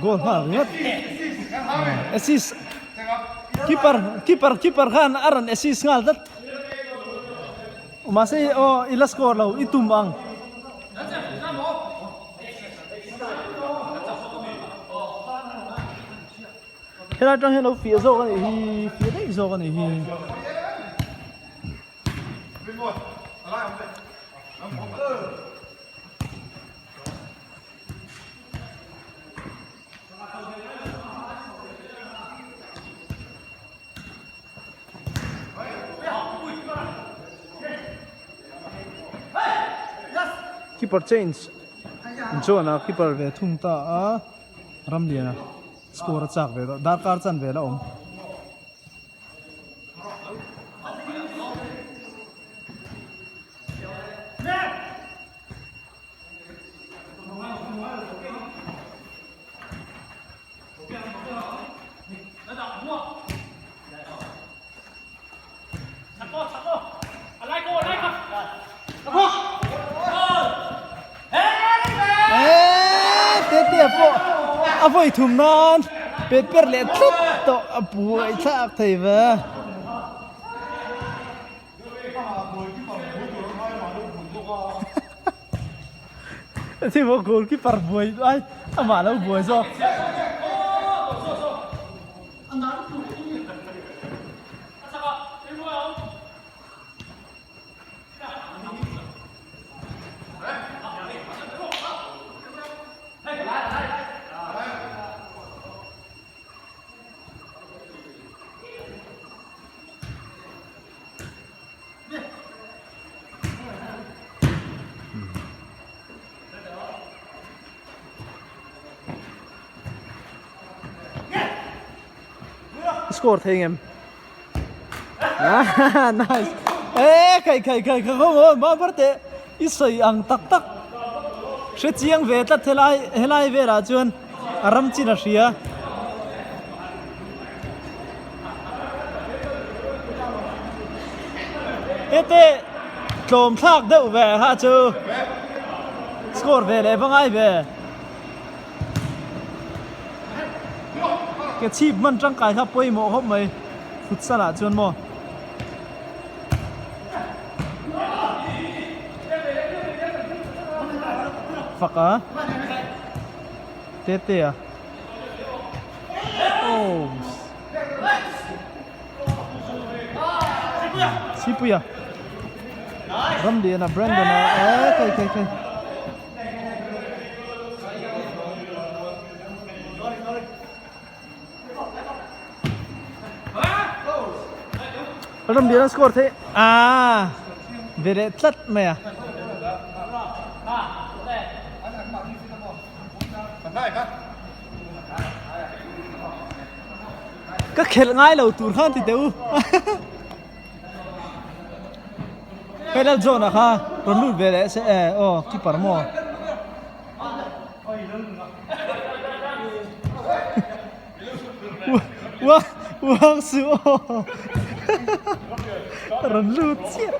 Goal nghal ringawt. Assist. Keeper keeper keeper khan a rawn assist nghal tlat. Mahse aw i la score lo i tum ang. Helai atang hian lo fiah zawk a nih hi fiah daih zawk a nih hi. Keeper change John a keeper ve thung ta a Ramliana score a chak ve tawh darkar chan vel a awm. Tetea pawh a vawi thum nan pet per leh tlat tawh a buai thlak thei ve. Thi maw goalkeeper buai ai amah lo buai zawk. Score thei ngem. Ah, nice. Eh, kai kai kai ka ko ma barte i soi ang tak tak. Hre chiang ve tlat helai helai velah chuan a ram chin a hria. Hete tlawm thlak deuh ve kha chu score ve leh va ngai ve. Ke chhip hman tangkai kha pawimawh khawp mai futsal ah chuan maw. Fak a Tete a Oh Sipuia Ramliana Brandon a eh kai kai kai Ramliana score thei ah ve leh tlat mai a. Ka khelh ngai lo tur khan ti teh u. Hei lal John a kha rawn lut ve leh se e aw keeper maw. Uang uang su aw. Rawn lut chiah.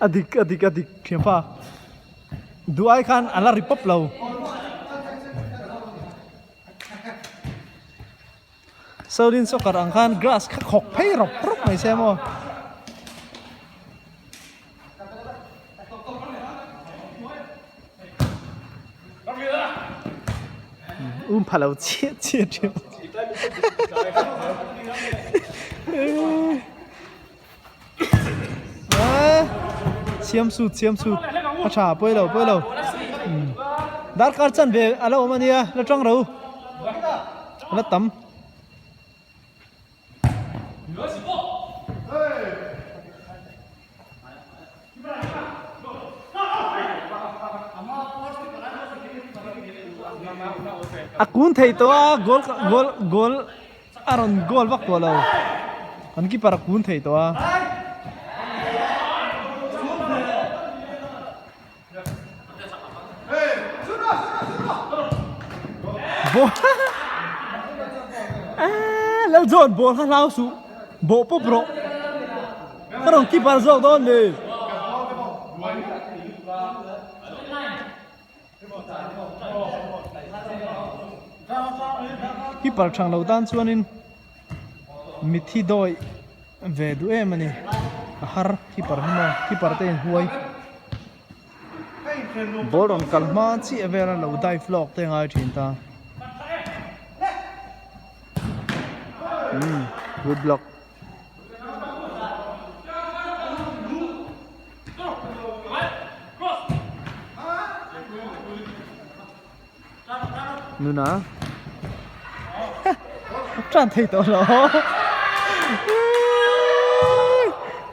A dik a dik a dik thianpa duh ai khan a la ri pawp lo. Shaolin soccer ang khan grass kha khawk phei rawp rawp mai se maw. Um pha lo chiah chiah thin. Siam sut siam sut a tha pawi lo pawi lo darkar chan ve a la awm a nia la tang ro a la tam. A kun thei tawh a goal goal goal a rawn goal vak tawh lo. An keeper a kun thei tawh a. Ball Lal John ball kha hlau suh bawh pawp rawh ka rawn keeper zawk dawn le. Keeper thang lo tan chuanin mithi dawi ve duh em a ni a har keeper hi maw keeper te inhuai ball rawn kal hma chiah vel a lo dive lawk te a ngai thin ta umm good block. Nuna Tran thei tawh lo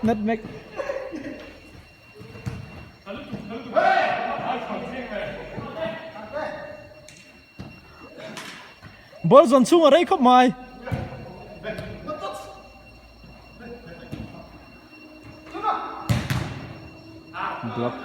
Nutmeg Ball zawn chhung a rei khawp mai. Block.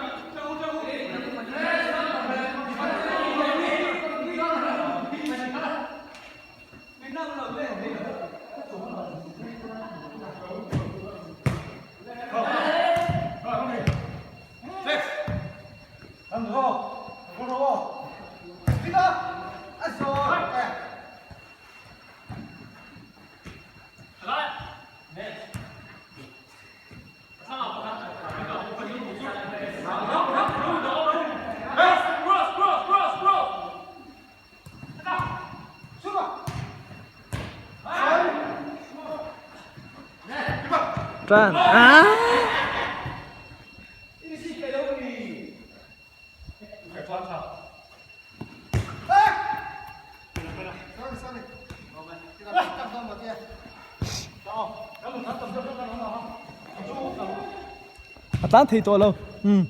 Tan. Ah! A tan thei tawh lo. Um.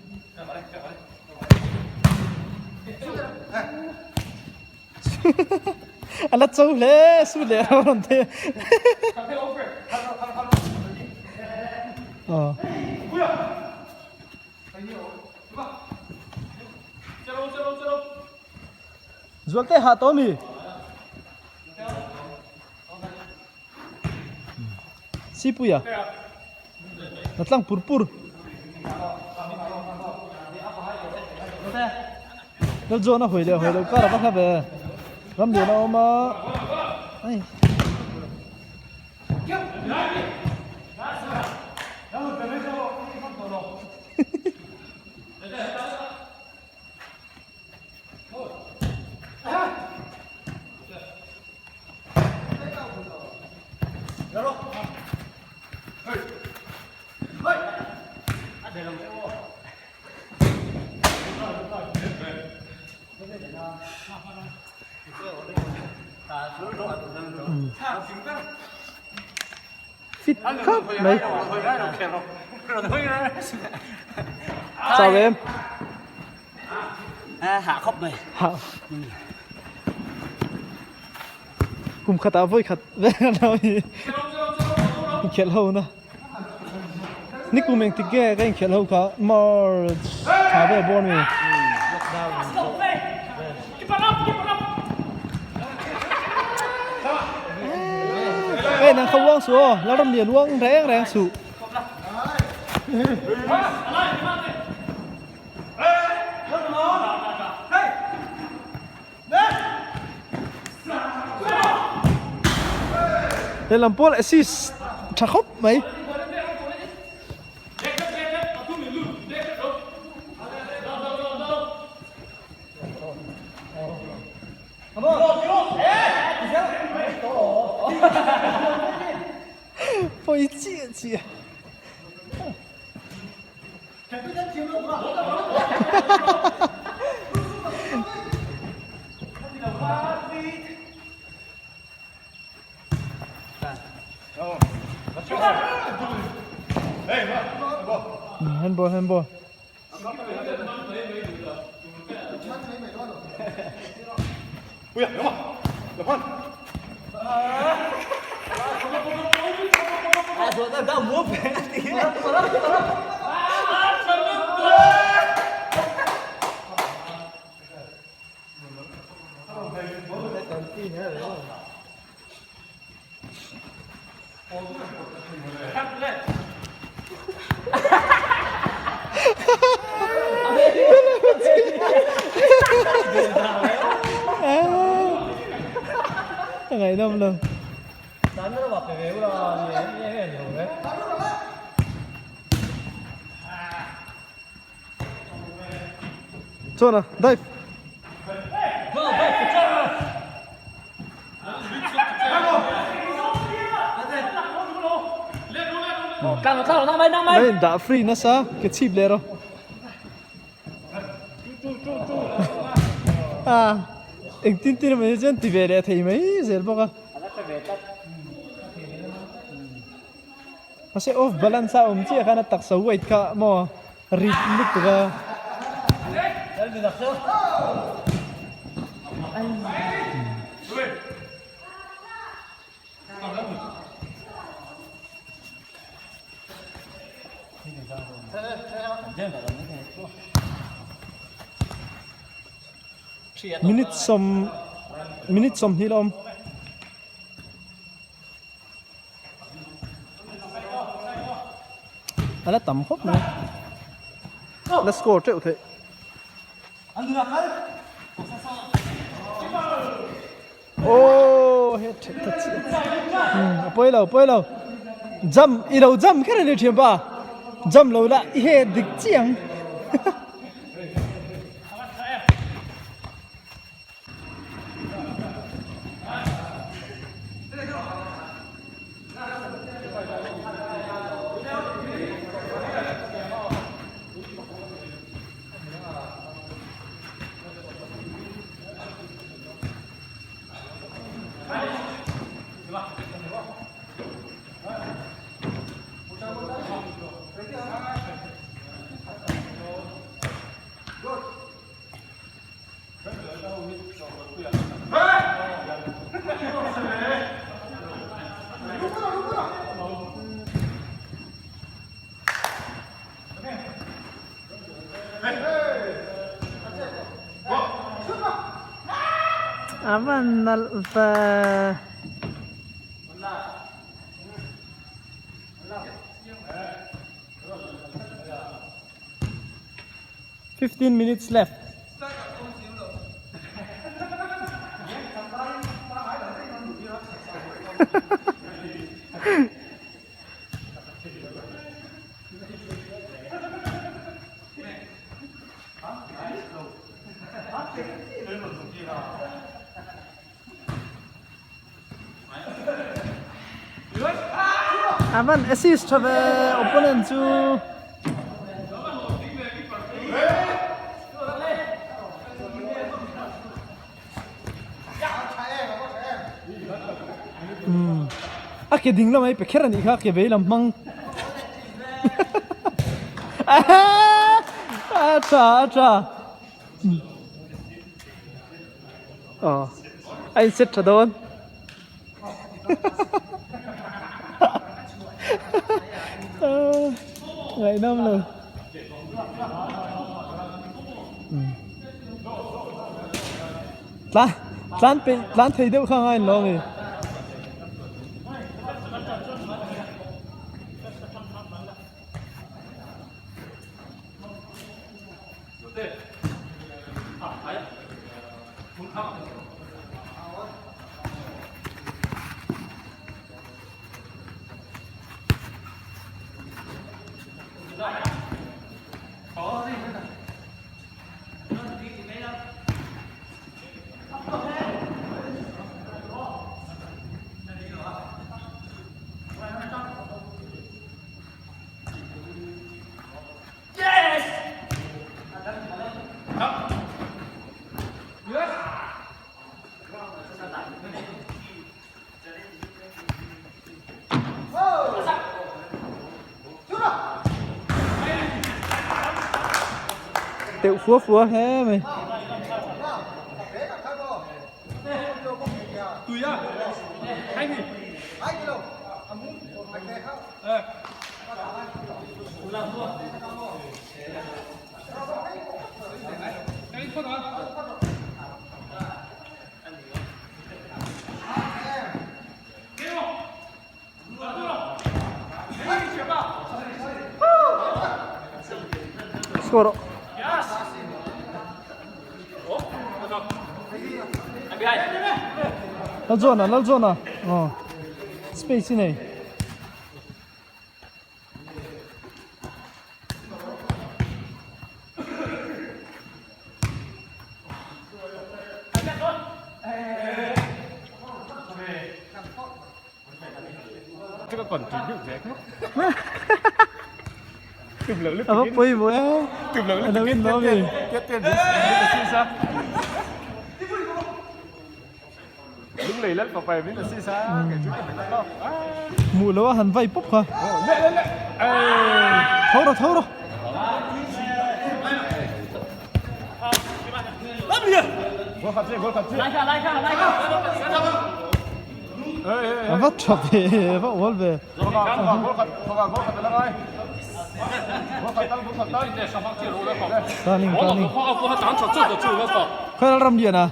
A la cho hle su leh a rawn thei. Aw. Zualte hah tawh mi? Sipuia. Na tlang pur pur. Lal zawn a hawi leh hawi loh kar a va hla ve. Ramlian a awm a. Ai. Fit khawp mai. Chau em. Hah khawp mai. Hah. Kum khatah vawi khat vel a lo hi. Inkhelh ho na. Ni kum engtik nge ka inkhelh ho kha March thla vel bawr mi. Ê nang kha uang suh aw, la ram lian uang reng reng suh. Lehlam pawl assist tha khawp mai. Pawi chiah chiah. Handball handball. A ngaihnawm lo. Chuan a dive. Mai dah free nasa ke chip leh rawh. Ah engtin tin emaw ni chuan ti ve leh thei mai zel bawk a. Mahse off balance a awm chiah khan a taksa weight kha maw rit lutuk a. Minute sawm minute 20 la awm. A la tam khawp mai la score teuh theih. Aww he that that chiah a pawi lo pawi lo jump i lo jump kher a ni thian pa jump lo la i he dik chiang. A van nalh ve. 15 minutes left. A van assist tha ve opponent chu. A ke ding lamah hi pe kher a nih kha ke vei lam hmang. A tha a tha. Aw a in set tha dawn. Ngaihnawm lo. Tlan tlan peih tlan thei deuh kha a ngain lo a mi. Teuh fua fua hle mai. Score rawh. Lalzawna Lalzawna aw space i nei. A va pawimawh e a lo in lo mi. Hmuh loh a han vai pawp kha. Tho rawh tho rawh. A va tha ve a va ual ve. Turning turning. Khawi ram lian a.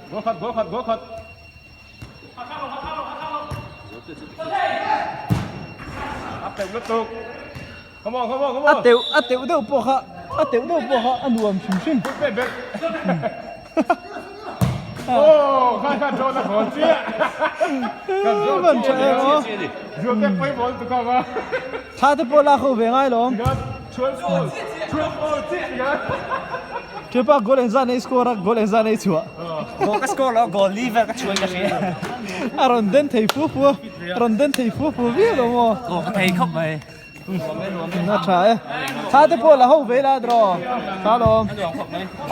A teuh a teuh deuh pawh kha a teuh deuh pawh kha a nuam hrim hrim. Van tha em aw. Thla te pawh lak ho ve ngai lawm. Thianpa goal engzah nei score a goal engzah nei chhuah. Goal ka score lo goal li vel ka chhuah in ka hria. A rawn den thei fu fu a rawn den thei fu fu viau lo maw. Goal ka thei khawp mai. A tha e. Thla te pawh la ho ve la draw. Thla lawm.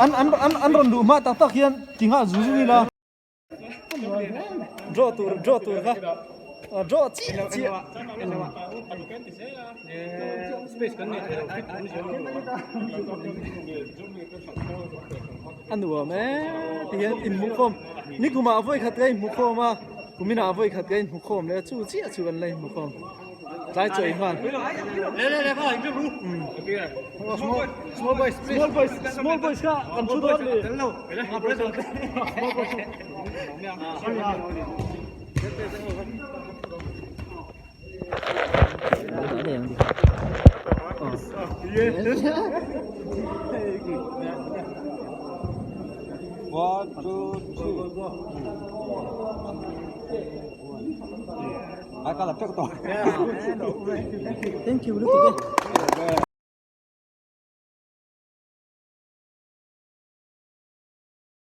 An an an an rawn luh hma tak tak hian ti nghal zung zung ila. Draw tur draw tur kha draw chiah chiah. A nuam e ti hian inhmuhkhawm nikumah vawi khat ka inhmuhkhawm a kuminah vawi khat ka inhmuhkhawm leh a chu chiah chu kan la inhmuhkhawm tlai chawi nghal small boys small boys small boys kha kan thu dawn ni small boys One, two, three. Thank you lutuk e.